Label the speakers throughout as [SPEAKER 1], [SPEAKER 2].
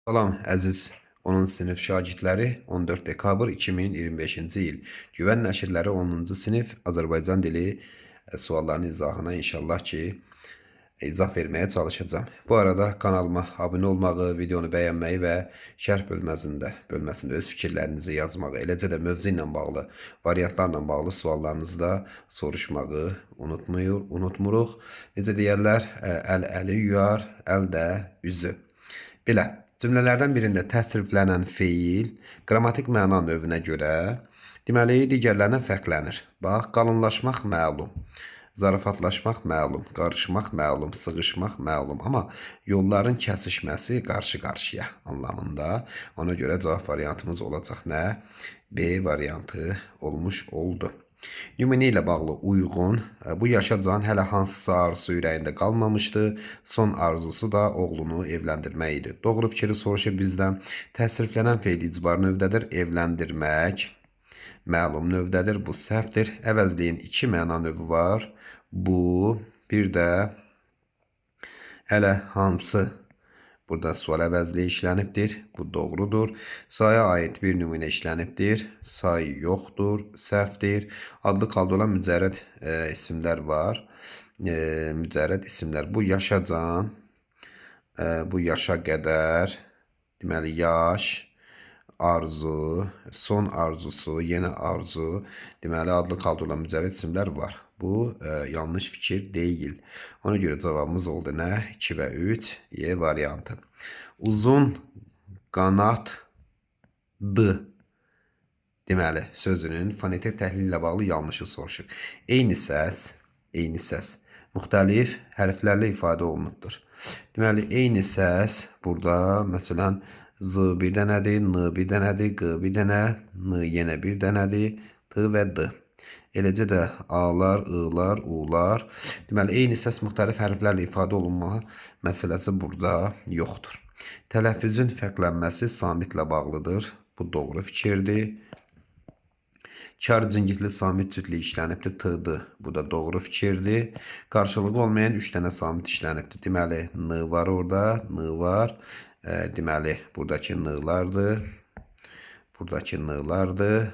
[SPEAKER 1] Salam əziz 10-cu sinif şagirdləri, 14 dekabr 2025-ci il Güvən nəşrləri 10-cu sinif Azərbaycan dili suallarının izahına inşallah ki izah verməyə çalışacağam. Bu arada kanalıma abunə olmağı, videonu bəyənməyi və şərh bölməsində öz fikirlərinizi yazmağı, eləcə də mövzu ilə bağlı, variantlarla bağlı suallarınızı da soruşmağı unutmuruq. Necə deyərlər, əl əli yuyar, əl də üzü. Belə, cümlələrdən birində təsriflənən feil qrammatik məna növünə görə, deməli, digərlərindən fərqlənir. Bax, qalınlaşmaq məlum, zarafatlaşmaq məlum, qarışmaq məlum, sığışmaq məlum. Amma yolların kəsişməsi qarşı-qarşıya anlamında. Ona görə cavab variantımız olacaq nə? B variantı olmuş oldu. Nümunə ilə bağlı uyğun, bu yaşa can hələ hansısa arzusu ürəyində qalmamışdı. Son arzusu da oğlunu evləndirmək idi. Doğru fikri soruşur bizdən. Təsriflənən feil icbar növdədir. Evləndirmək məlum növdədir. Bu səhvdir. Əvəzliyin iki məna növü var. Bu, bir də hələ hansı. Burada sual əvəzliyi işlənibdir. Bu doğrudur. Saya aid bir nümunə işlənibdir. Say yoxdur, səhvdir. Adlı halda olan mücərrəd isimlər var. Mücərrəd isimlər. Bu yaşacan, bu yaşa qədər, deməli yaş, arzu, son arzusu, yeni arzu, deməli adlı halda olan mücərrəd isimlər var. Bu yanlış fikir deyil. Ona görə cavabımız oldu nə? 2 və 3 Y variantı. Uzun qanadlı deməli sözünün fonetik təhlili ilə bağlı yanlışı soruşur. Eyni səs, eyni səs müxtəlif hərflərlə ifadə olunubdur. Deməli eyni səs burada məsələn Z bir dənədir, N bir dənədir, Q bir dənə, N yenə bir dənədir, T və D. Eləcə də A-lar, I-lar, U-lar. Deməli, eyni səs müxtəlif hərflərlə ifadə olunma məsələsi burada yoxdur. Tələffüzün fərqlənməsi samitlə bağlıdır. Bu doğru fikirdir. Kar cingitli samit cütlüyü işlənibdir. T-D. Bu da doğru fikirdir. Qarşılığı olmayan 3 dənə samit işlənibdir. Deməli, N var orada, N var. Deməli, buradakı N-lardır. Buradakı N-lardır.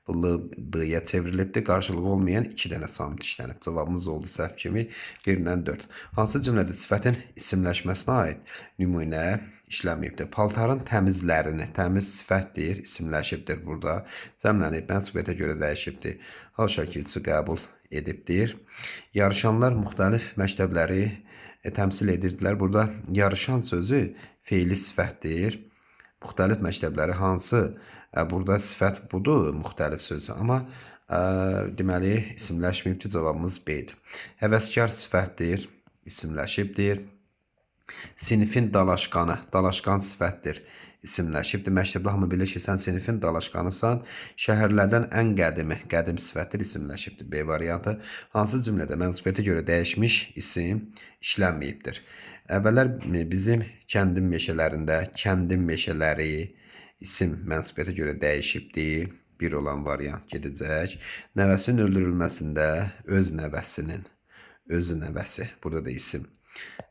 [SPEAKER 1] Bu L, D-yə çevrilibdir. Qarşılığı olmayan 2 dənə samit işlənib. Cavabımız oldu səhv kimi 1 ilə 4. Hansı cümlədə sifətin isimləşməsinə aid nümunə işlənməyibdir? Paltarın təmizlərini, təmiz sifətdir, isimləşibdir burada. Cəmlənib, mənsubiyyətə görə dəyişibdir. Hal şəkilçisi qəbul edibdir. Yarışanlar müxtəlif məktəbləri təmsil edirdilər. Burada yarışan sözü feili sifətdir. Müxtəlif məktəbləri hansı? Burada sifət budur, müxtəlif sözü. Amma deməli, isimləşməyibdir, cavabımız B-dir. Həvəskar sifətdir, isimləşibdir. Sinifin dalaşqanı, dalaşqan sifətdir, isimləşibdir. Məktəbdə hamı bilir ki, sən sinifin dalaşqanısan. Şəhərlərdən ən qədimi, qədim sifətdir, isimləşibdir. B variantı. Hansı cümlədə mənsubiyyətə görə dəyişmiş isim işlənməyibdir? Əvvəllər bizim kəndin meşələrində, kəndin meşələri isim mənsubiyyətə görə dəyişibdir. Bir olan variant gedəcək. Nəvəsinin öldürülməsində öz nəvəsinin, özü nəvəsi, burada da isim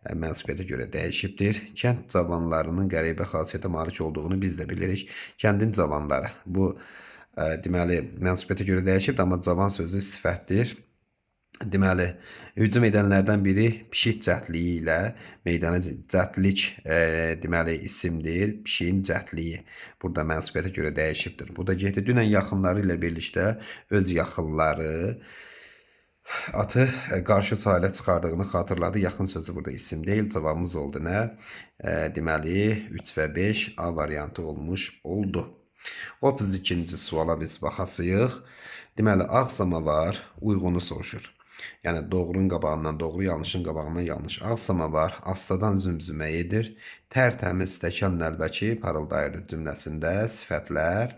[SPEAKER 1] mənsubiyyətə görə dəyişibdir. Kənd cavanlarının qəribə xasiyyətə malik olduğunu biz də bilirik. Kəndin cavanları. Bu, deməli, mənsubiyyətə görə dəyişibdir, amma cavan sözü sifətdir. Deməli, hücum edənlərdən biri pişik cəhdliyi ilə meydana cəhdlik, deməli, isimdir. Pişiyin cəhdliyi burada mənsubiyyətə görə dəyişibdir. Bu da getdi. Dünən yaxınları ilə birlikdə öz yaxınları atı qarşı sahilə çıxardığını xatırladı. Yaxın sözü burada isim deyil. Cavabımız oldu nə? Deməli, 3 və 5 A variantı olmuş oldu. 32-ci suala biz baxasıyıq. Deməli, ağ samavar uyğunu soruşur. Yəni, doğrunun qabağından doğru, yanlışın qabağından yanlış. Ağ samavar astadan zümzümə edir. Tərtəmiz stəkan nəlbəki parıldayırdı cümləsində sifətlər,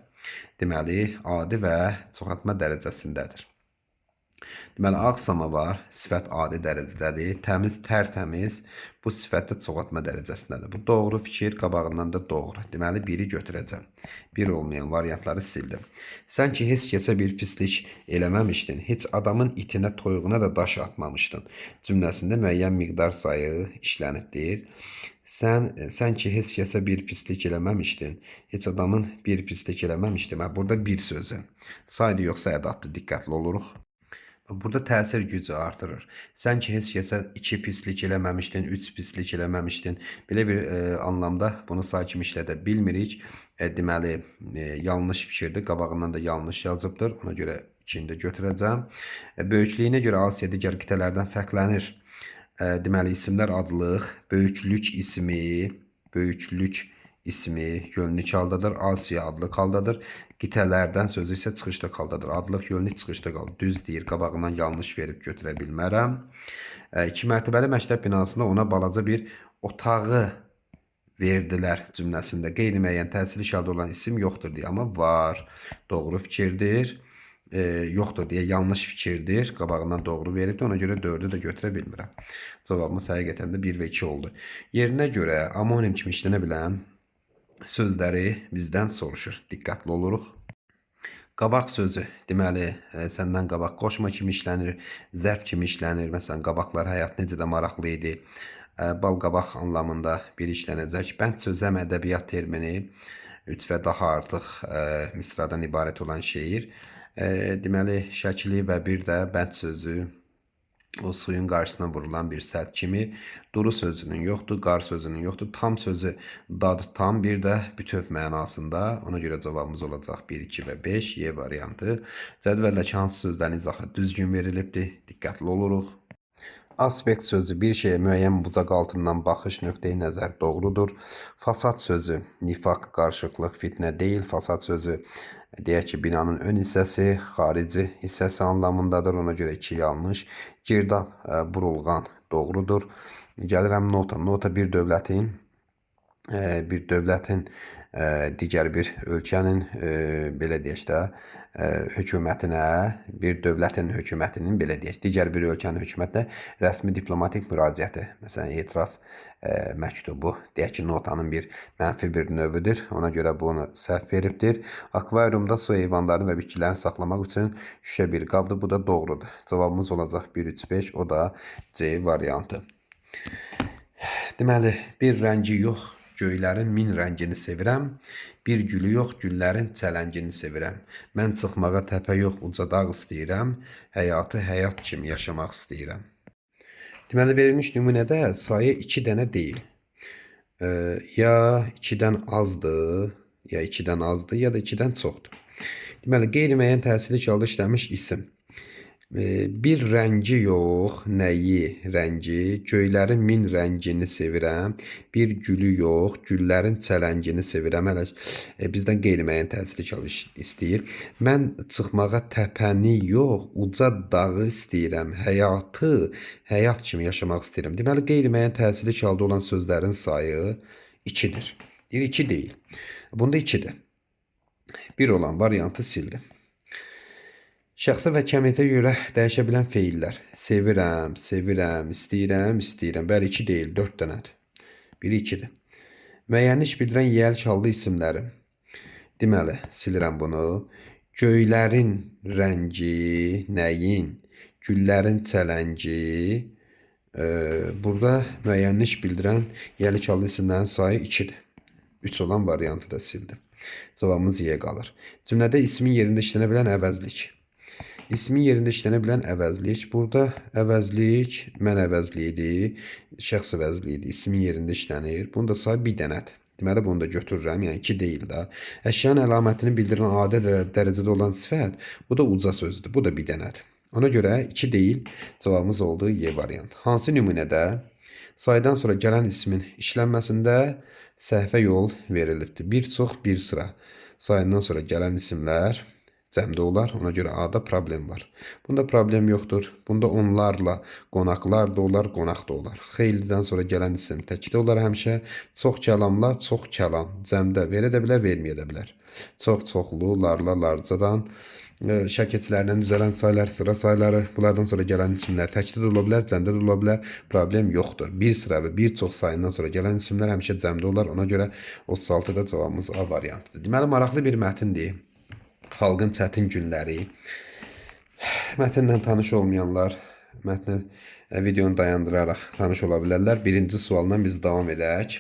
[SPEAKER 1] deməli, adi və çoxaltma dərəcəsindədir. Deməli, ağ samavar sifət adi dərəcədədir. Təmiz, tərtəmiz bu sifət də çoxaltma dərəcəsindədir. Bu doğru fikir, qabağından da doğru. Deməli, 1-i götürəcəm. 1 olmayan variantları sildim. Sən ki, heç kəsə bir pislik eləməmişdin, heç adamın itinə, toyuğuna da daş atmamışdın cümləsində müəyyən miqdar sayı işlənibdir. Sən ki, heç kəsə bir pislik eləməmişdin, heç adamın bir pislik eləməmişdin. Hə, burada bir sözü. Saydı yoxsa ədatdır, diqqətli oluruq. Burada təsir gücü artırır. Sən ki, heç kəsə 2 pislik eləməmişdin, 3 pislik eləməmişdin. Belə bir anlamda bunu say kimi işlədə bilmirik. Deməli, yanlış fikirdir. Qabağından da yanlış yazıbdır. Ona görə 2-ni də götürəcəm. Böyüklüyünə görə Asiya digər qitələrdən fərqlənir. Deməli, isimlər adlıq, böyüklük ismi, böyüklük ismi yönlük haldadır. Asiya adlıq haldadır. Qitələrdən sözü isə çıxışda haldadır. Adlıq yönlük çıxışda qalır. Düz deyir, qabağından yanlış verib götürə bilmərəm. 2 mərtəbəli məktəb binasında ona balaca bir otağı verdilər cümləsində qeyri-müəyyən təsirli halda olan isim yoxdur deyə, amma var. Doğru fikirdir. Yoxdur deyə yanlış fikirdir. Qabağından doğru veribdir. Ona görə 4-ü də götürə bilmirəm. Cavabımız həqiqətən də 1 və 2 oldu. Yerinə görə amonim kimi işlənə bilən sözləri bizdən soruşur. Diqqətli oluruq. Qabaq sözü, deməli, səndən qabaq qoşma kimi işlənir, zərf kimi işlənir. Məsələn, qabaqlar həyat necə də maraqlı idi. Bal qabaq anlamında bir işlənəcək. Bənd sözü həm ədəbiyyat termini, 3 və daha artıq misradan ibarət olan şeir. Deməli, şəkli və bir də bənd sözü o suyun qarşısına vurulan bir sədd kimi. Duru sözünün yoxdur, qar sözünün yoxdur. Tam sözü dad tam, bir də bütöv mənasında. Ona görə cavabımız olacaq 1, 2 və 5, Y variantı. Cədvəldəki hansı sözlərin izahı düzgün verilibdir? Diqqətli oluruq. Aspekt sözü bir şeyə müəyyən bucaq altından baxış nöqteyi nəzər doğrudur. Fasad sözü nifaq, qarışıqlıq, fitnə deyil. Fasad sözü deyək ki, binanın ön hissəsi, xarici hissəsi anlamındadır. Ona görə 2 yanlış. Girdab, burulğan doğrudur. Gəlirəm nota. Nota bir dövlətin digər bir ölkənin belə deyək də hökumətinə, bir dövlətin hökumətinin belə deyək, digər bir ölkənin hökumətinə rəsmi diplomatik müraciəti, məsələn, etiraz məktubu, deyək ki, notanın bir mənfi bir növüdür. Ona görə bunu səhv veribdir. Akvariumda su heyvanlarını və bitkilərini saxlamaq üçün şüşə bir qabdır. Bu da doğrudur. Cavabımız olacaq 1, 3, 5. O da C variantı. Deməli, bir rəngi yox, göylərin min rəngini sevirəm. Bir gülü yox, güllərin çələngini sevirəm. Mən çıxmağa təpə yox, uca dağ istəyirəm. Həyatı həyat kimi yaşamaq istəyirəm. Deməli, verilmiş nümunədə sayı 2 dənə deyil. Ya 2-dən azdır, ya 2-dən azdır, ya da 2-dən çoxdur. Deməli, qeyri-müəyyən təsirli halda işlənmiş isim. Bir rəngi yox, nəyi rəngi, göylərin min rəngini sevirəm. Bir gülü yox, güllərin çələngini sevirəm. Hələ bizdən qeyri-müəyyən təsirli hal istəyir. Mən çıxmağa təpəni yox, uca dağı istəyirəm. Həyatı həyat kimi yaşamaq istəyirəm. Deməli, qeyri-müəyyən təsirli halda olan sözlərin sayı 2-dir. Deyir 2 deyil. Bunda 2-dir. 1 olan variantı sildim. Şəxsə və kəmiyyətə görə dəyişə bilən feillər. Sevirəm, sevirəm, istəyirəm, istəyirəm. Bəli, 2 deyil, 4 dənədir. Biri 2-dir. Müəyyənlik bildirən yiyəlik hallı isimləri. Deməli, silirəm bunu. Göylərin rəngi, nəyin? Güllərin çələngi. Burada müəyyənlik bildirən yiyəlik hallı isimlərin sayı 2-dir. 3 olan variantı da sildim. Cavabımız Y qalır. Cümlədə ismin yerində işlənə bilən əvəzlik. İsmin yerində işlənə bilən əvəzlik. Burada əvəzlik mən əvəzliyidir, şəxs əvəzliyidir. İsmin yerində işlənir. Bunun da sayı bir dənədir. Deməli, bunu da götürürəm. Yəni 2 deyil də. Əşyanın əlamətini bildirən adi dərəcədə olan sifət, bu da uca sözdür. Bu da bir dənədir. Ona görə 2 deyil, cavabımız oldu Y variantı. Hansı nümunədə saydan sonra gələn ismin işlənməsində səhvə yol verilibdir? Bir çox, bir sıra. Sayından sonra gələn isimlər Cəmdə olar. Ona görə A-da problem var. Bunda problem yoxdur. Bunda onlarla qonaqlar da olar, qonaq da olar. Xeylidən sonra gələn isim təkdə olar həmişə. Çox kəlamla, çox kəlam. Cəmdə verə də bilər, verməyə də bilər. Çox, çoxlu, larla, larcadan şəkilçilərdən düzələn saylar, sıra sayları, bunlardan sonra gələn isimlər təkdə də ola bilər, cəmdə də ola bilər. Problem yoxdur. Bir sıra və bir çox sayından sonra gələn isimlər həmişə cəmdə olar. Ona görə 36-da cavabımız A variantıdır. Deməli, maraqlı bir mətindir. Xalqın çətin günləri. Mətnlə tanış olmayanlar mətni videonu dayandıraraq tanış ola bilərlər. Birinci sualdan biz davam edək.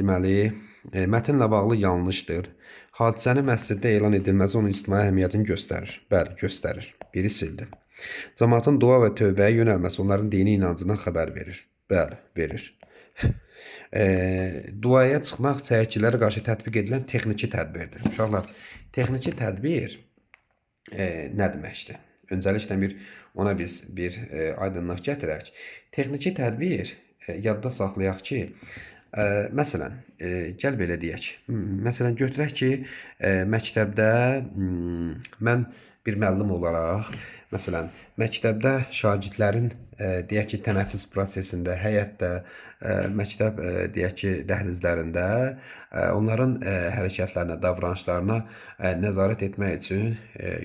[SPEAKER 1] Deməli, mətnlə bağlı yanlışdır. Hadisənin məsciddə elan edilməsi onun ictimai əhəmiyyətini göstərir. Bəli, göstərir. Biri sildi. Camaatın dua və tövbəyə yönəlməsi onların dini inancından xəbər verir. Bəli, verir. Duaya çıxmaq çəyirtkilərə qarşı tətbiq edilən texniki tədbirdir. Uşaqlar, texniki tədbir nə deməkdir? Öncəliklə bir ona biz bir aydınlıq gətirək. Texniki tədbir yadda saxlayaq ki, məsələn, gəl belə deyək. Məsələn, götürək ki, məktəbdə mən bir müəllim olaraq, məsələn, məktəbdə şagirdlərin deyək ki, tənəffüs prosesində, həyətdə, məktəb deyək ki, dəhlizlərində onların hərəkətlərinə, davranışlarına nəzarət etmək üçün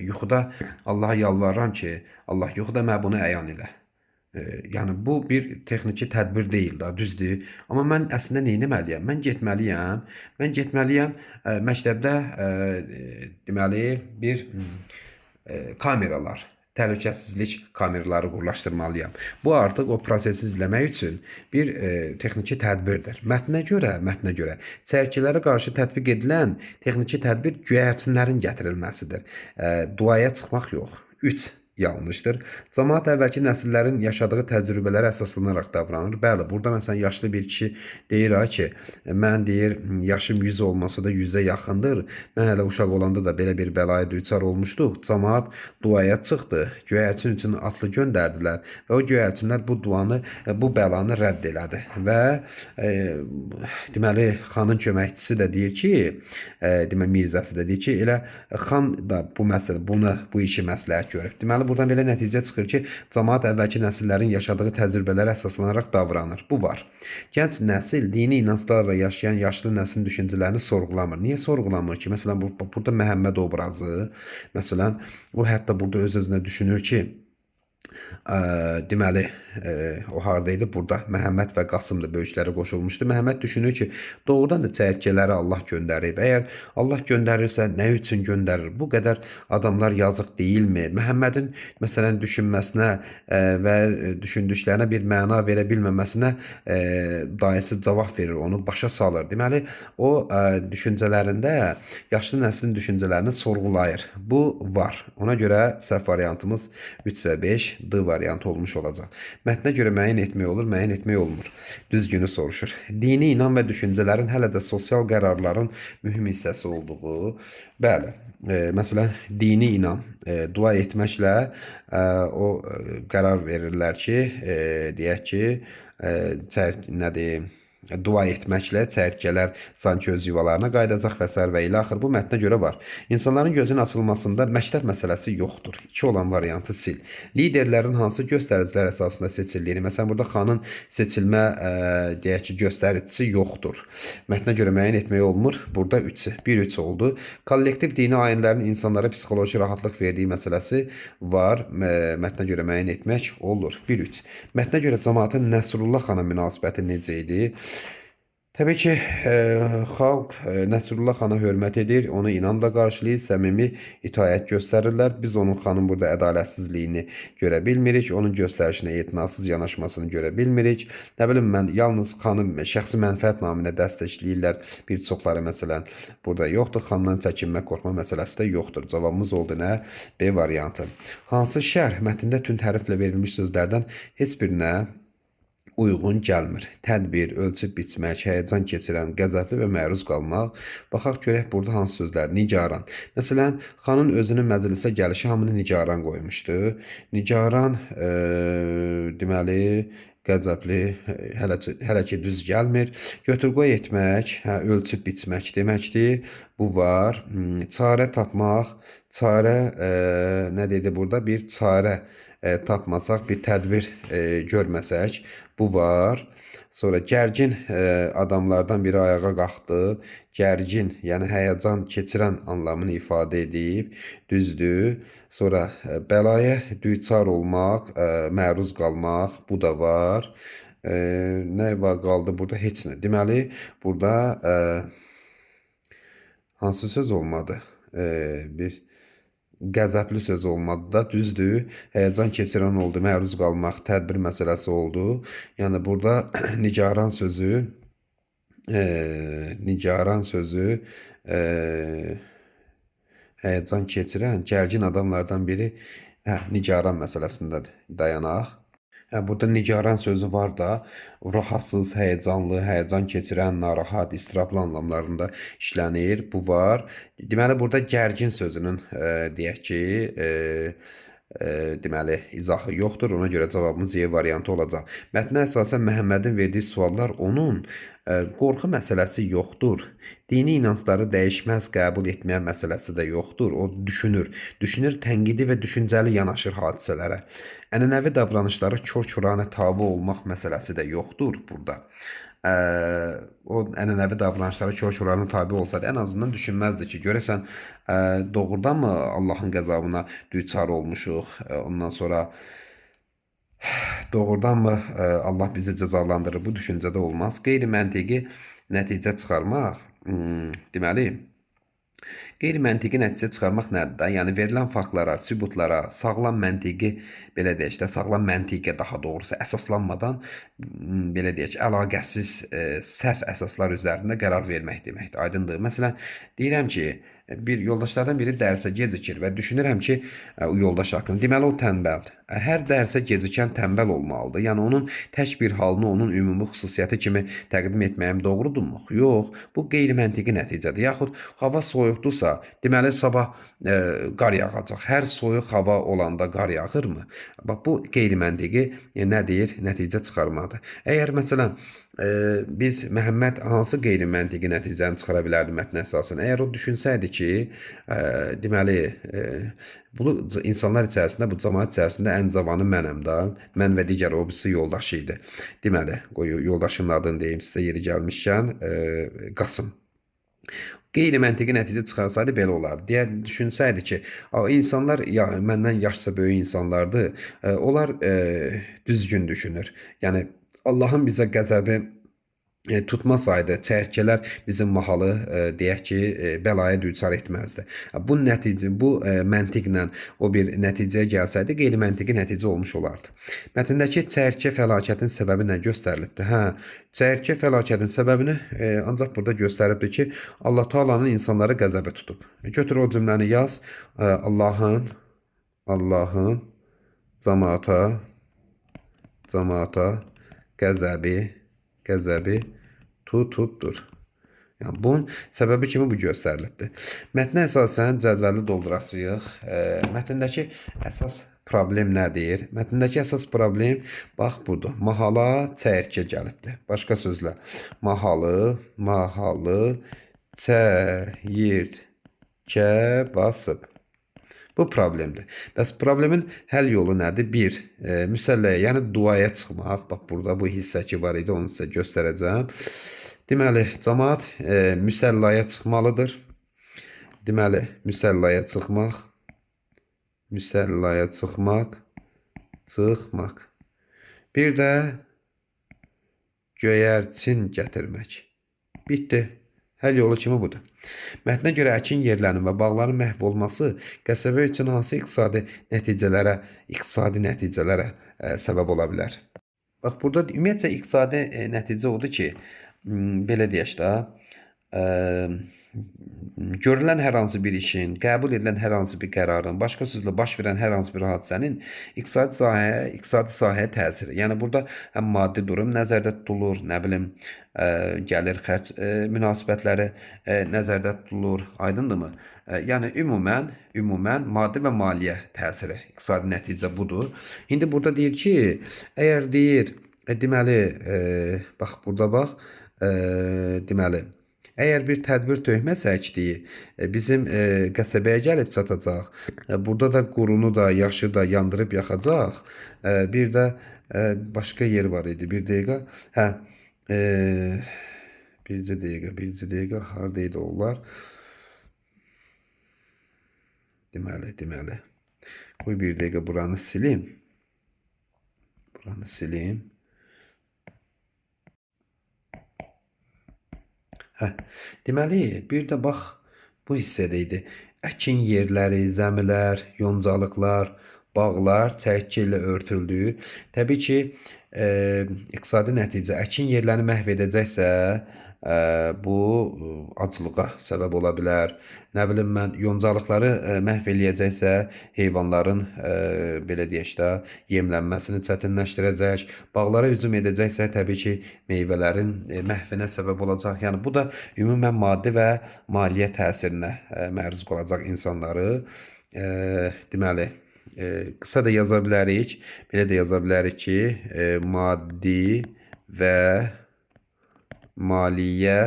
[SPEAKER 1] yuxuda Allaha yalvarıram ki, Allah yuxuda mənə bunu əyan elə. Yəni bu bir texniki tədbir deyil də, düzdür. Amma mən əslində nə etməliyəm? Mən getməliyəm. Mən getməliyəm məktəbdə deməli bir kameralar, təhlükəsizlik kameraları qurlaşdırmalıyam. Bu artıq o prosesi izləmək üçün bir texniki tədbirdir. Mətnə görə çəyirtkilərə qarşı tətbiq edilən texniki tədbir göyərçinlərin gətirilməsidir. Duaya çıxmaq yox. 3 yanlışdır. Camaat əvvəlki nəsillərin yaşadığı təcrübələrə əsaslanaraq davranır. Bəli, burada məsələn yaşlı bir kişi deyir ha ki, mən deyir yaşım 100 olmasa da 100-ə yaxındır. Mən hələ uşaq olanda da belə bir bəlaya düçar olmuşduq. Camaat duaya çıxdı. Göyərçin üçün atlı göndərdilər və o göyərçinlər bu duanı, bu bəlanı rədd elədi. Və deməli xanın köməkçisi də deyir ki, deməli Mirzəsi də deyir ki, elə xan da bu məsələ bunu bu işi məsləhət görüb. Deməli buradan belə nəticə çıxır ki, camaat əvvəlki nəsillərin yaşadığı təcrübələrə əsaslanaraq davranır. Bu var. Gənc nəsil dini inanclarla yaşayan yaşlı nəslin düşüncələrini sorğulamır. Niyə sorğulamır ki? Məsələn, burada Məhəmməd obrazı, məsələn, o hətta burada öz-özünə düşünür ki, deməli, o harda idi? Burada Məhəmməd və Qasım da böyüklərə qoşulmuşdu. Məhəmməd düşünür ki, doğrudan da çəyirtkələri Allah göndərib. Əgər Allah göndərirsə, nə üçün göndərir? Bu qədər adamlar yazıq deyilmi? Məhəmmədin məsələn düşünməsinə və düşündüklərinə bir məna verə bilməməsinə dayısı cavab verir, onu başa salır. Deməli, o düşüncələrində yaşlı nəslin düşüncələrini sorğulayır. Bu var. Ona görə səhv variantımız 3 və 5 D variantı olmuş olacaq. Mətnə görə müəyyən etmək olur, müəyyən etmək olmur. Düzgünü soruşur. Dini inan və düşüncələrin hələ də sosial qərarların mühüm hissəsi olduğu. Bəli, məsələn, dini inan, dua etməklə o qərar verirlər ki, deyək ki, nədir? Dua etməklə çəyirtkələr sanki öz yuvalarına qayıdacaq və sair və ilə axır. Bu mətnə görə var. İnsanların gözünün açılmasında məktəb məsələsi yoxdur. 2 olan variantı sil. Liderlərin hansı göstəricilər əsasında seçildiyini, məsələn, burada xanın seçilmə, deyək ki, göstəricisi yoxdur. Mətnə görə müəyyən etmək olmur. Burada 3-ü, 1-3 oldu. Kollektiv dini ayinlərin insanlara psixoloji rahatlıq verdiyi məsələsi var. Mətnə görə müəyyən etmək olur. 1-3. Mətnə görə camaatın Nəsrullah xana münasibəti necə idi? Təbii ki, xalq Nəsrullah xana hörmət edir, onu inamla qarşılayır, səmimi itaət göstərirlər. Biz onun xanın burada ədalətsizliyini görə bilmirik, onun göstərişinə etinasız yanaşmasını görə bilmirik. Nə bilim mən, yalnız xanı şəxsi mənfəət naminə dəstəkləyirlər. Bir çoxları məsələn burada yoxdur. Xandan çəkinmə, qorxma məsələsi də yoxdur. Cavabımız oldu nə? B variantı. Hansı şərh mətndə tünd hərflə verilmiş sözlərdən heç birinə uyğun gəlmir? Tədbir, ölçüb biçmək, həyəcan keçirən, qəzəbli və məruz qalmaq. Baxaq görək burada hansı sözlər? Nigaran. Məsələn, xanın özünün məclisə gəlişi hamını nigaran qoymuşdu. Nigaran, deməli, Qəzəbli hələ ki düz gəlmir. Götür-qoy etmək, hə, ölçüb biçmək deməkdir. Bu var. Çarə tapmaq, çarə nə dedi burada? Bir çarə tapmasaq, bir tədbir görməsək, bu var. Sonra gərgin adamlardan biri ayağa qalxdı. Gərgin, yəni həyəcan keçirən anlamını ifadə edib. Düzdür. Sonra bəlaya düçar olmaq, məruz qalmaq, bu da var. Nə var qaldı burada? Heç nə. Deməli, burada hansı söz olmadı? Bir qəzəbli söz olmadı da, düzdür. Həyəcan keçirən oldu, məruz qalmaq, tədbir məsələsi oldu. Yəni burada nigaran sözü, nigaran sözü, həyəcan keçirən, gərgin adamlardan biri, hə, nigaran məsələsindədir. Dayanaq. Hə, burada nigaran sözü var da, rahatsız, həyəcanlı, həyəcan keçirən, narahat, istirablı anlamlarında işlənir. Bu var. Deməli, burada gərgin sözünün deyək ki, deməli, izahı yoxdur. Ona görə cavabımız C variantı olacaq. Mətnə əsasən Məhəmmədin verdiyi suallar onun qorxu məsələsi yoxdur. Dini inancları dəyişməz qəbul etməyə məsələsi də yoxdur. O düşünür. Düşünür, tənqidi və düşüncəli yanaşır hadisələrə. Ənənəvi davranışlara kor-koranə tabe olmaq məsələsi də yoxdur burada. O ənənəvi davranışlara kor-koranə tabe olsaydı, ən azından düşünməzdi ki, görəsən doğrudanmı Allahın qəzabına düçar olmuşuq? Ondan sonra doğrudanmı Allah bizi cəzalandırır? Bu düşüncədə olmaz. Qeyri-məntiqi nəticə çıxarmaq, deməli, qeyri-məntiqi nəticə çıxarmaq nədir də? Yəni verilən faktlara, sübutlara, sağlam məntiqi, belə deyək də, sağlam məntiqə daha doğrusu əsaslanmadan, belə deyək, əlaqəsiz səhv əsaslar üzərində qərar vermək deməkdir. Aydındır? Məsələn, deyirəm ki, bir yoldaşlardan biri dərsə gecikir və düşünürəm ki, o yoldaş haqqında. Deməli, o tənbəldir. Hər dərsə gecikən tənbəl olmalıdır. Yəni, onun tək bir halını onun ümumi xüsusiyyəti kimi təqdim etməyim doğrudurmu? Yox, bu qeyri-məntiqi nəticədir. Yaxud hava soyuqdursa, deməli, sabah qar yağacaq. Hər soyuq hava olanda qar yağırmı? Bax, bu qeyri-məntiqi nə deyir? Nəticə çıxarmadır. Əgər, məsələn, biz Məhəmməd hansı qeyri-məntiqi nəticəni çıxara bilərdi mətnə əsasən? Əgər o düşünsəydi ki, deməli, bu insanlar içərisində, bu cəmaət içərisində ən cavanı mənəm də. Mən və digər o birisi yoldaşı idi. Deməli, qoy yoldaşının adını deyim sizə yeri gəlmişkən, Qasım. Qeyri-məntiqi nəticə çıxarsaydı belə olardı. Deyər, düşünsəydi ki, insanlar ya, məndən yaşca böyük insanlardır, onlar düzgün düşünür. Yəni, Allahın bizə qəzəbi tutmasaydı, çəyirtkələr bizim mahalı deyək ki, bəlaya düçar etməzdi. Bu nəticə, bu məntiqlə o bir nəticəyə gəlsəydi, qeyri-məntiqi nəticə olmuş olardı. Mətndəki çəyirtkə fəlakətin səbəbi nə göstərilibdir? Hə, çəyirtkə fəlakətin səbəbini ancaq burada göstəribdir ki, Allah Taala'nın insanları qəzəbə tutub. Götür o cümləni yaz. Allahın cəmaata qəzəbi tutubdur. Yəni, bunun səbəbi kimi bu göstərilibdir. Mətnə əsasən cədvəli doldurasıyıq. Mətndəki əsas problem nədir? Mətndəki əsas problem bax budur. Mahala çəyirtkə gəlibdir. Başqa sözlə, mahalı çəyirtkə basıb. Bu problemdir. Bəs problemin həll yolu nədir? Bir, müsəlləyə, yəni duaya çıxmaq. Bax, burada bu hissə ki var idi, onu sizə göstərəcəm. Deməli, cəmaat müsəllaya çıxmalıdır. Deməli, müsəllaya çıxmaq, müsəllaya çıxmaq, çıxmaq. Bir də göyərçin gətirmək. Bitdi. Həll yolu kimi budur. Mətnə görə əkin yerlərinin və bağların məhv olması qəsəbə üçün hansı iqtisadi nəticələrə səbəb ola bilər? Bax, burada ümumiyyətcə iqtisadi nəticə odur ki, belə deyək də, görülən hər hansı bir işin, qəbul edilən hər hansı bir qərarın, başqa sözlə baş verən hər hansı bir hadisənin iqtisadi sahəyə təsiri. Yəni burada həm maddi durum nəzərdə tutulur, nə bilim, gəlir xərc münasibətləri nəzərdə tutulur. Aydındırmı? Yəni ümumən maddi və maliyyə təsiri, iqtisadi nəticə budur. İndi burada deyir ki, əgər deyir Deməli, bax burada bax, deməli, əgər bir tədbir tökməsə əkdiyi, bizim qəsəbəyə gəlib çatacaq. Burada da qurunu da, yaşı da yandırıb yaxacaq. Bir də başqa yer var idi. Bir dəqiqə. Hə, bircə dəqiqə, bircə dəqiqə. Harda idi onlar? Deməli. Qoy bir dəqiqə buranı silim. Buranı silim. Hə, deməli, bir də bax bu hissədə idi. Əkin yerləri, zəmilər, yoncalıqlar, bağlar çərəkçi ilə örtüldü. Təbii ki, iqtisadi nəticə əkin yerlərini məhv edəcəksə, bu aclığa səbəb ola bilər. Nə bilim mən, yoncalıqları məhv eləyəcəksə, heyvanların belə deyək də, yemlənməsini çətinləşdirəcək. Bağlara hücum edəcəksə, təbii ki, meyvələrin məhvinə səbəb olacaq. Yəni bu da ümumən maddi və maliyyə təsirinə məruz qalacaq insanları. Deməli, qısa da yaza bilərik, belə də yaza bilərik ki, maddi və maliyyə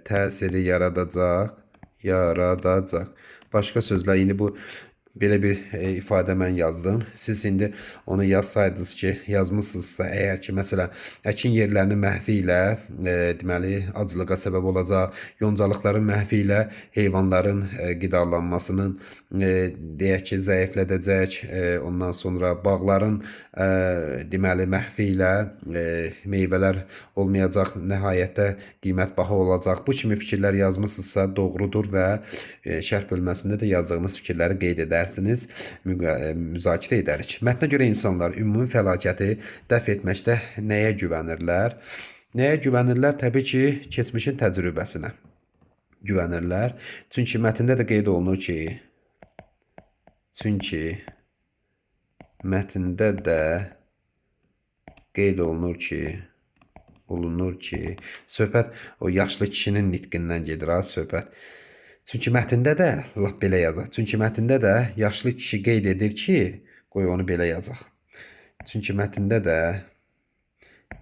[SPEAKER 1] təsiri yaradacaq. Başqa sözlə, indi bu belə bir ifadə mən yazdım. Siz indi onu yazsaydınız ki, yazmısınızsa, əgər ki, məsələn, əkin yerlərinin məhvi ilə deməli, aclığa səbəb olacaq, yoncalıqların məhvi ilə heyvanların qidalanmasının deyək ki, zəiflədəcək, ondan sonra bağların deməli, məhvi ilə meyvələr olmayacaq, nəhayətdə qiymət baha olacaq. Bu kimi fikirlər yazmısınızsa doğrudur və şərh bölməsində də yazdığınız fikirləri qeyd edərsiniz, müzakirə edərik. Mətnə görə insanlar ümumi fəlakəti dəf etməkdə nəyə güvənirlər? Nəyə güvənirlər? Təbii ki, keçmişin təcrübəsinə güvənirlər. Çünki mətndə də qeyd olunur ki, söhbət o yaşlı kişinin nitqindən gedir ha, söhbət. Çünki mətndə də lap belə yazaq. Çünki mətndə də yaşlı kişi qeyd edir ki, qoy onu belə yazaq. Çünki mətndə də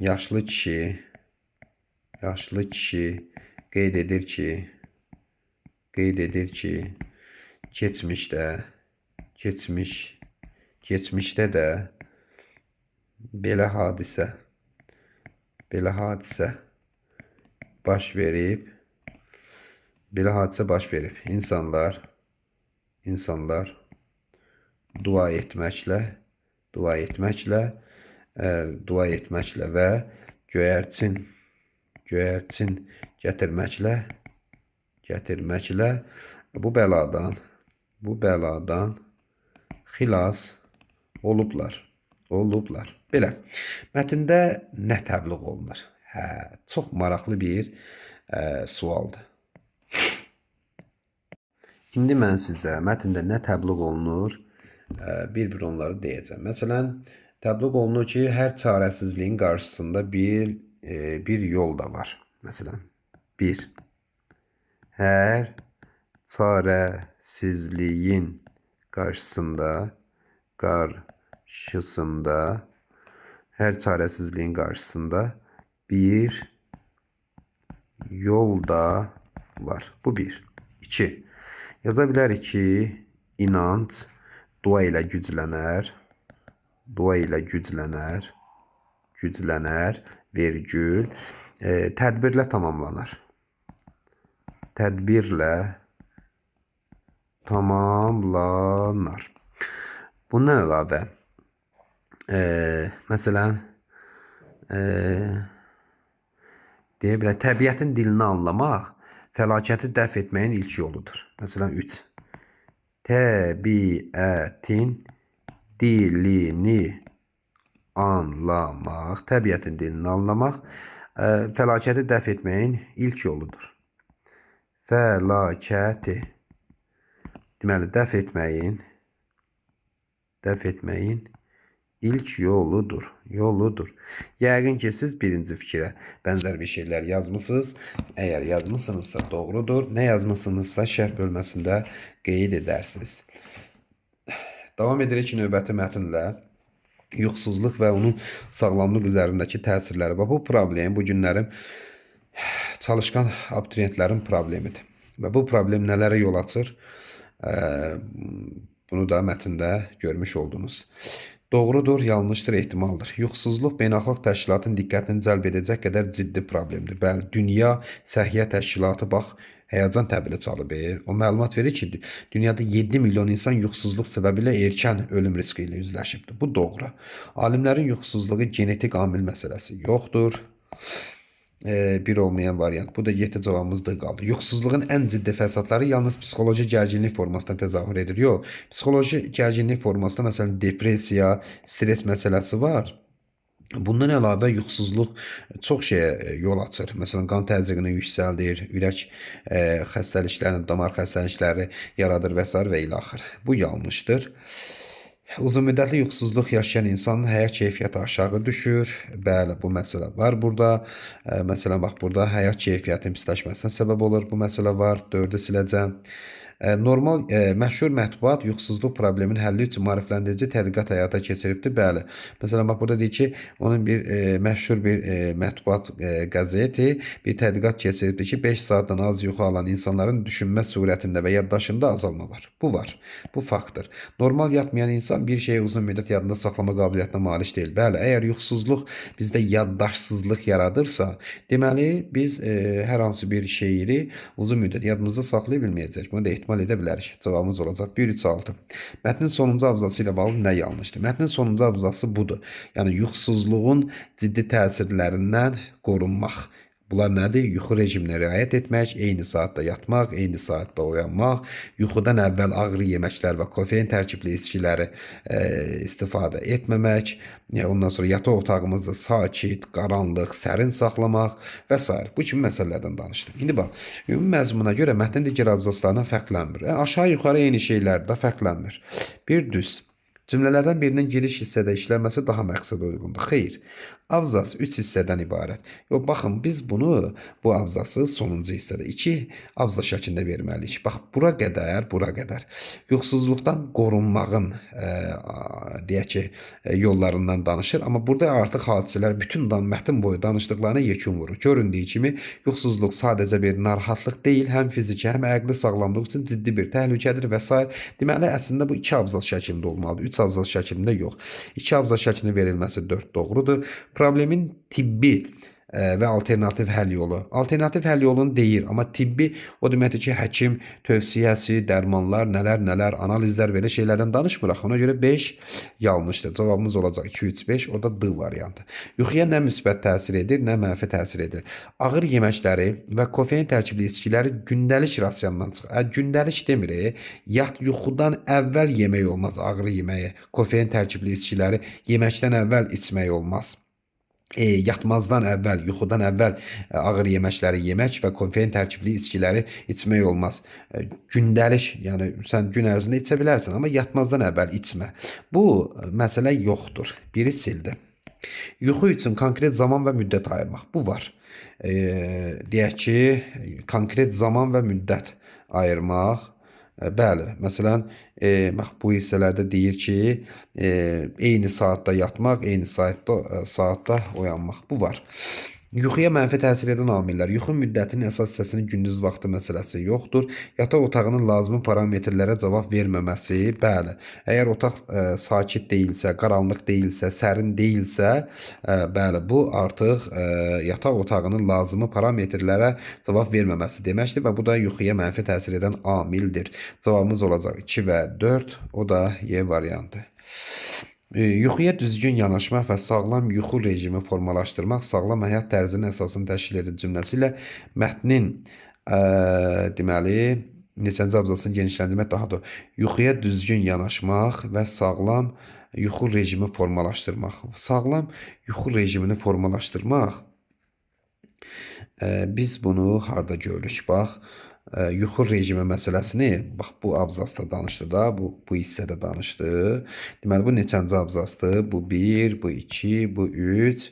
[SPEAKER 1] yaşlı kişi qeyd edir ki, keçmişdə də belə hadisə baş verib. Belə hadisə baş verib. İnsanlar dua etməklə və göyərçin gətirməklə bu bəladan xilas olublar. Belə. Mətndə nə təbliğ olunur? Hə, çox maraqlı bir sualdır. İndi mən sizə mətndə nə təbliğ olunur, bir-bir onları deyəcəm. Məsələn, təbliğ olunur ki, hər çarəsizliyin qarşısında bir yol da var. Məsələn, bir, hər çarəsizliyin qarşısında, hər çarəsizliyin qarşısında bir yol da var. Bu bir. İki, yaza bilərik ki, inanc dua ilə güclənər, vergül, tədbirlə tamamlanar. Tədbirlə tamamlanar. Bundan əlavə, məsələn, deyə bilər, təbiətin dilini anlamaq fəlakəti dəf etməyin ilk yoludur. Məsələn, 3. Təbiətin dilini anlamaq, fəlakəti dəf etməyin ilk yoludur. Fəlakəti, deməli, dəf etməyin ilk yoludur. Yəqin ki, siz birinci fikrə bənzər bir şeylər yazmısınız. Əgər yazmısınızsa doğrudur. Nə yazmısınızsa şərh bölməsində qeyd edərsiniz. Davam edirik növbəti mətnlə. Yuxusuzluq və onun sağlamlıq üzərindəki təsirləri. Və bu problem bu günlərin çalışqan abituriyentlərin problemidir. Və bu problem nələrə yol açır? Bunu da mətndə görmüş oldunuz. Doğrudur, yanlışdır, ehtimaldır. Yuxusuzluq beynəlxalq təşkilatın diqqətini cəlb edəcək qədər ciddi problemdir. Bəli, Dünya Səhiyyə Təşkilatı bax həyəcan təbili çalıb. O məlumat verir ki, dünyada 7 milyon insan yuxusuzluq səbəbilə erkən ölüm riski ilə üzləşibdir. Bu doğru. Alimlərin yuxusuzluğu genetik amil məsələsi yoxdur. Bir olmayan variant. Bu da 7 cavabımız D qaldı. Yuxusuzluğun ən ciddi fəsadları yalnız psixoloji gərginlik formasında təzahür edir. Yox, psixoloji gərginlik formasında məsələn depressiya, stres məsələsi var. Bundan əlavə yuxusuzluq çox şeyə yol açır. Məsələn, qan təzyiqini yüksəldir, ürək xəstəliklərini, damar xəstəlikləri yaradır və sair və ilaxır. Bu yanlışdır. Uzunmüddətli yuxusuzluq yaşayan insanın həyat keyfiyyəti aşağı düşür. Bəli, bu məsələ var burada. Məsələn, bax burada həyat keyfiyyətinin pisləşməsinə səbəb olur. Bu məsələ var. 4-ü siləcəm. Normal məşhur mətbuat yuxusuzluq probleminin həlli üçün maarifləndirici tədqiqat həyata keçiribdir. Bəli. Məsələn, bax burada deyir ki, onun bir məşhur bir mətbuat qəzeti bir tədqiqat keçiribdir ki, 5 saatdan az yuxu alan insanların düşünmə sürətində və yaddaşında azalma var. Bu var. Bu faktdır. Normal yatmayan insan bir şeyi uzun müddət yadında saxlama qabiliyyətinə malik deyil. Bəli, əgər yuxusuzluq bizdə yaddaşsızlıq yaradırsa, deməli biz hər hansı bir şeiri uzun müddət yadımızda saxlaya bilməyəcəyik. Bunu da ehtimal edə bilərik. Cavabımız olacaq 1, 3, 6. Mətnin sonuncu abzası ilə bağlı nə yanlışdır? Mətnin sonuncu abzası budur. Yəni yuxusuzluğun ciddi təsirlərindən qorunmaq. Bunlar nədir? Yuxu rejiminə riayət etmək, eyni saatda yatmaq, eyni saatda oyanmaq, yuxudan əvvəl ağır yeməklər və kofein tərkibli içkiləri istifadə etməmək, ondan sonra yataq otağımızı sakit, qaranlıq, sərin saxlamaq və sair. Bu kimi məsələlərdən danışdım. İndi bax, ümumi məzmuna görə mətnin digər abzaslarından fərqlənmir. Yəni, aşağı-yuxarı eyni şeylər də fərqlənmir. Bir düz. Cümlələrdən birinin giriş hissədə işlənməsi daha məqsədə uyğundur. Xeyr. Abzas 3 hissədən ibarət. Yox, baxın, biz bunu, bu abzası sonuncu hissədə 2 abzas şəklində verməliyik. Bax, bura qədər, bura qədər. Yuxusuzluqdan qorunmağın, deyək ki, yollarından danışır. Amma burada artıq hadisələr bütün mətin boyu danışdıqlarına yekun vurur. Göründüyü kimi, yuxusuzluq sadəcə bir narahatlıq deyil, həm fiziki, həm əqli sağlamlıq üçün ciddi bir təhlükədir və sair. Deməli, əslində bu 2 abzas şəklində olmalıdır. 3 abzas şəklində yox. 2 abzas şəklində verilməsi 4 doğrudur. Problemin tibbi və alternativ həll yolu. Alternativ həll yolunu deyir, amma tibbi o deməkdir ki, həkim tövsiyəsi, dərmanlar, nələr, nələr, analizlər, belə şeylərdən danışmırıq. Ona görə 5 yanlışdır. Cavabımız olacaq 2, 3, 5, o da D variantı. Yuxuya nə müsbət təsir edir, nə mənfi təsir edir. Ağır yeməkləri və kofein tərkibli içkiləri gündəlik rasiondan çıx. Gündəlik demirik. Yat yuxudan əvvəl yemək olmaz ağır yeməyi. Kofein tərkibli içkiləri yeməkdən əvvəl içmək olmaz. Yatmazdan əvvəl, yuxudan əvvəl ağır yeməkləri yemək və kofein tərkibli içkiləri içmək olmaz. Gündəlik, yəni sən gün ərzində içə bilərsən, amma yatmazdan əvvəl içmə. Bu məsələ yoxdur. Biri sildi. Yuxu üçün konkret zaman və müddət ayırmaq. Bu var. Deyək ki, konkret zaman və müddət ayırmaq. Bəli, məsələn, bax bu hissələrdə deyir ki, eyni saatda yatmaq, eyni saatda oyanmaq. Bu var. Yuxuya mənfi təsir edən amillər. Yuxu müddətinin əsas hissəsinin gündüz vaxtı məsələsi yoxdur. Yataq otağının lazımi parametrlərə cavab verməməsi, bəli. Əgər otaq sakit deyilsə, qaranlıq deyilsə, sərin deyilsə, bəli, bu artıq yataq otağının lazımi parametrlərə cavab verməməsi deməkdir və bu da yuxuya mənfi təsir edən amildir. Cavabımız olacaq 2 və 4, o da Y variantı. Yuxuya düzgün yanaşmaq və sağlam yuxu rejimi formalaşdırmaq sağlam həyat tərzinin əsasını təşkil edir cümləsi ilə mətnin deməli neçənci abzasını genişləndirmək daha doğru. Yuxuya düzgün yanaşmaq və sağlam yuxu rejimi formalaşdırmaq. Sağlam yuxu rejimini formalaşdırmaq biz bunu harda görürük? Bax, yuxu rejimi məsələsini bax bu abzasda danışdı da, bu hissədə danışdı. Deməli bu neçənci abzasdır? Bu 1, bu 2, bu 3,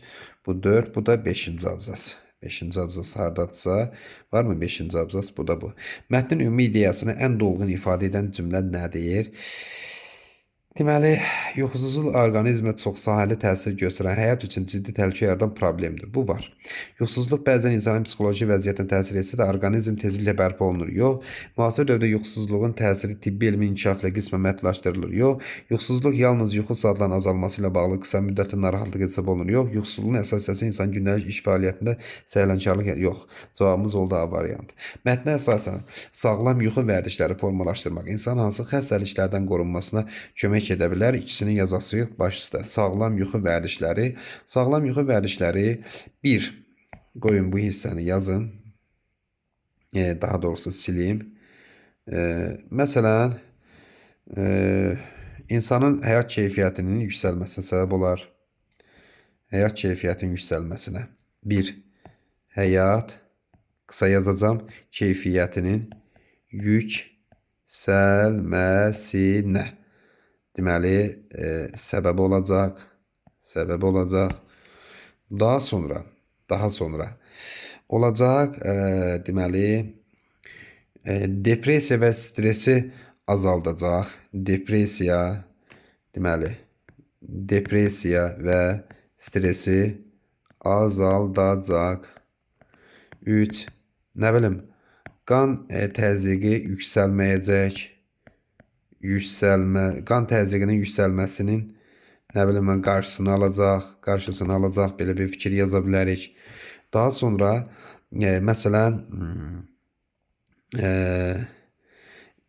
[SPEAKER 1] bu 4, bu da 5-ci abzas. 5-ci abzas hardadırsa, varmı 5-ci abzas? Bu da bu. Mətnin ümumi ideyasını ən dolğun ifadə edən cümlə nədir? Deməli, yuxusuzluq orqanizmə çoxsahəli təsir göstərən, həyat üçün ciddi təhlükə yaradan problemdir. Bu var. Yuxusuzluq bəzən insanın psixoloji vəziyyətinə təsir etsə də, orqanizm tezliklə bərpa olunur. Yox. Müasir dövrdə yuxusuzluğun təsiri tibbi elmin inkişafı ilə qismən məhdudlaşdırılır. Yox. Yuxusuzluq yalnız yuxu saatlarının azalması ilə bağlı qısa müddətli narahatlıq hesab olunur. Yox. Yuxusuzluğun əsas hissəsi insan gündəlik iş fəaliyyətində səylənckarlıq. Yox. Cavabımız oldu A variantı. Mətnə əsasən sağlam yuxu vərdişləri formalaşdırmaq insan hansı xəstəliklərdən qorunmasına kömək edə bilər. İkisini yazasıyıq baş üstə. Sağlam yuxu vərdişləri. Sağlam yuxu vərdişləri 1. Qoyun bu hissəni yazın. Daha doğrusu silim. Məsələn, insanın həyat keyfiyyətinin yüksəlməsinə səbəb olar. Həyat keyfiyyətinin yüksəlməsinə. 1. Həyat, qısa yazacağam, keyfiyyətinin yüksəlməsinə. Deməli, səbəbi olacaq. Səbəbi olacaq. Daha sonra olacaq, deməli, depressiya və stresi azaldacaq. Depressiya, deməli, depressiya və stresi azaldacaq. 3. Nə bilim, qan təzyiqi yüksəlməyəcək. Qan təzyiqinin yüksəlməsinin, nə bilim mən, qarşısını alacaq, belə bir fikir yaza bilərik. Daha sonra, məsələn,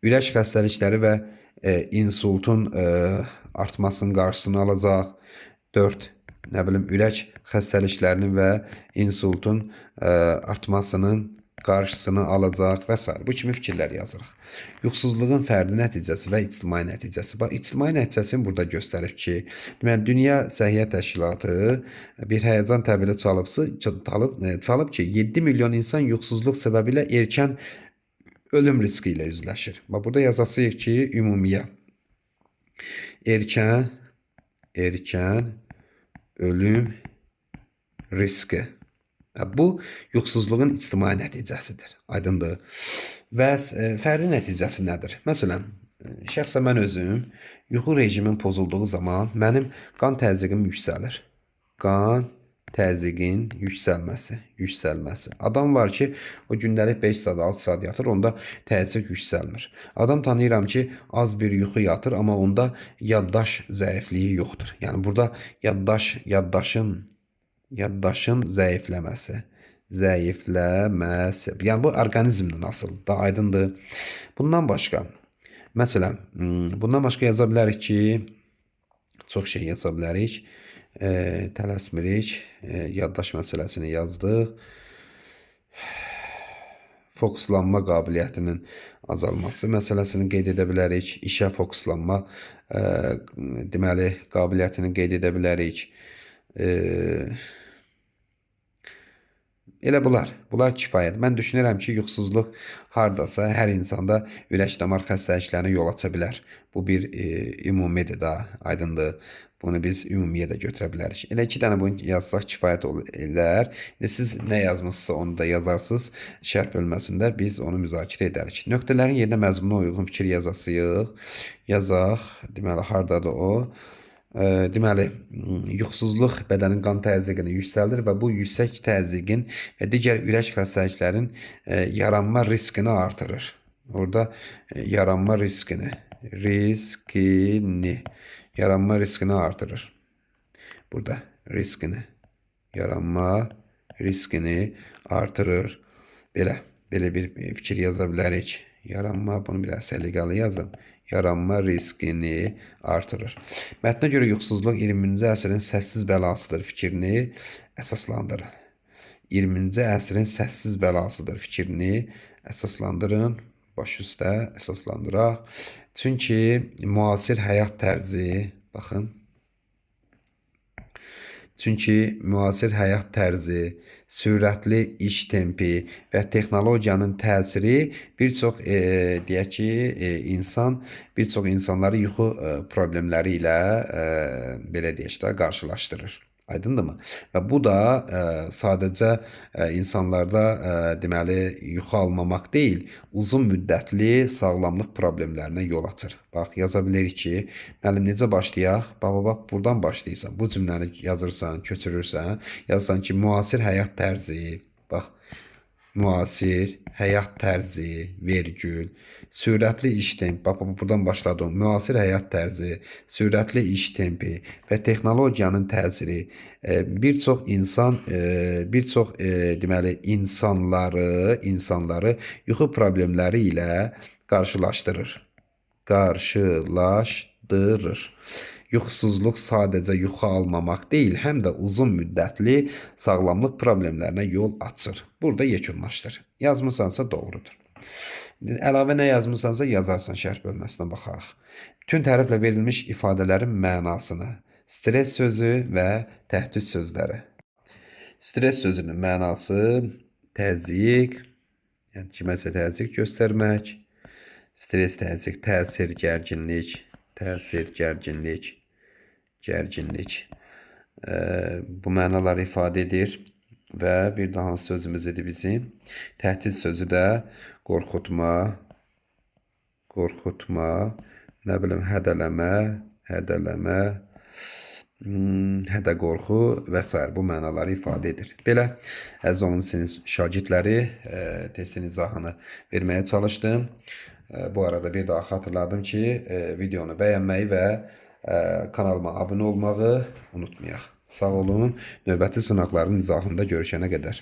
[SPEAKER 1] ürək xəstəlikləri və insultun artmasının qarşısını alacaq. 4. Nə bilim, ürək xəstəliklərinin və insultun artmasının qarşısını alacaq və s. Bu kimi fikirlər yazırıq. Yuxusuzluğun fərdi nəticəsi və ictimai nəticəsi. Bax, ictimai nəticəsini burada göstərib ki, deməli, Dünya Səhiyyə Təşkilatı bir həyəcan təbili çalıb ki, 7 milyon insan yuxusuzluq səbəbilə erkən ölüm riski ilə üzləşir. Bax, burada yazasıyıq ki, ümumiyyə erkən ölüm riski. Bu, yuxusuzluğun ictimai nəticəsidir. Aydındır. Və fərdi nəticəsi nədir? Məsələn, şəxsən mən özüm yuxu rejimin pozulduğu zaman mənim qan təzyiqim yüksəlir. Qan təzyiqin yüksəlməsi. Adam var ki, o gündəlik 5 saat, 6 saat yatır, onda təzyiq yüksəlmir. Adam tanıyıram ki, az bir yuxu yatır, amma onda yaddaş zəifliyi yoxdur. Yəni, burada yaddaşın zəifləməsi. Yəni, bu orqanizmdən asılıdır, da aydındır. Bundan başqa, məsələn, bundan başqa yaza bilərik ki, çox şey yaza bilərik. Tələsmirik. Yaddaş məsələsini yazdıq. Fokuslanma qabiliyyətinin azalması məsələsini qeyd edə bilərik. İşə fokuslanma, deməli, qabiliyyətini qeyd edə bilərik. Elə bunlar. Bunlar kifayət. Mən düşünürəm ki, yuxusuzluq hardasa hər insanda ürək damar xəstəliklərinə yol aça bilər. Bu bir ümumidir da, aydındır. Bunu biz ümumiyyə də götürə bilərik. Elə 2 dənə bunu yazsaq kifayət elər. İndi siz nə yazmışsınızsa onu da yazarsınız. Şərh bölməsində biz onu müzakirə edərik. Nöqtələrin yerinə məzmuna uyğun fikir yazasıyıq. Yazaq. Deməli, hardadır o? Deməli, yuxusuzluq bədənin qan təzyiqini yüksəldir və bu yüksək təzyiqin və digər ürək xəstəliklərin yaranma riskini artırır. Orada yaranma riskini artırır. Burada yaranma riskini artırır. Belə bir fikir yaza bilərik. Yaranma, bunu biraz səliqəli yazım. Yaranma riskini artırır. Mətnə görə yuxusuzluq 20-ci əsrin səssiz bəlasıdır fikrini əsaslandırın. 20-ci əsrin səssiz bəlasıdır fikrini əsaslandırın. Baş üstə əsaslandıraq. Çünki müasir həyat tərzi, baxın. Çünki müasir həyat tərzi, sürətli iş tempi və texnologiyanın təsiri bir çox, deyək ki, bir çox insanları yuxu problemləri ilə, belə deyək də, qarşılaşdırır. Aydındırmı? Və bu da sadəcə insanlarda deməli yuxu almamaq deyil, uzun müddətli sağlamlıq problemlərinə yol açır. Bax, yaza bilərik ki, müəllim necə başlayaq? Bax, bax, buradan başlayırsan. Bu cümləni yazırsan, köçürürsən. Yazırsan ki, müasir həyat tərzi, bax, müasir həyat tərzi, vergül, sürətli iş tempi, bax, buradan başladım. Müasir həyat tərzi, sürətli iş tempi və texnologiyanın təsiri bir çox insan, bir çox deməli insanları yuxu problemləri ilə qarşılaşdırır. Qarşılaşdırır. Yuxusuzluq sadəcə yuxu almamaq deyil, həm də uzun müddətli sağlamlıq problemlərinə yol açır. Burada yekunlaşdır. Yazmısansa doğrudur. Əlavə nə yazmısansa yazarsan, şərh bölməsinə baxarıq. Tünd hərflə verilmiş ifadələrin mənasını, stres sözü və təhdid sözləri. Stres sözünün mənası təzyiq, yəni kiməsə təzyiq göstərmək, stres, təzyiq, təsir, gərginlik, təsir, gərginlik, gərginlik. Bu mənaları ifadə edir və bir daha hansı sözümüz idi bizim? Təhdid sözü də qorxutma, qorxutma, nə bilim, hədələmə, hədələmə, hədə qorxu və s. bu mənaları ifadə edir. Belə, əziz olun sizin şagirdləri, testin izahını verməyə çalışdım. Bu arada bir daha xatırladım ki, videonu bəyənməyi və kanalıma abunə olmağı unutmayaq. Sağ olun. Növbəti sınaqların izahında görüşənə qədər.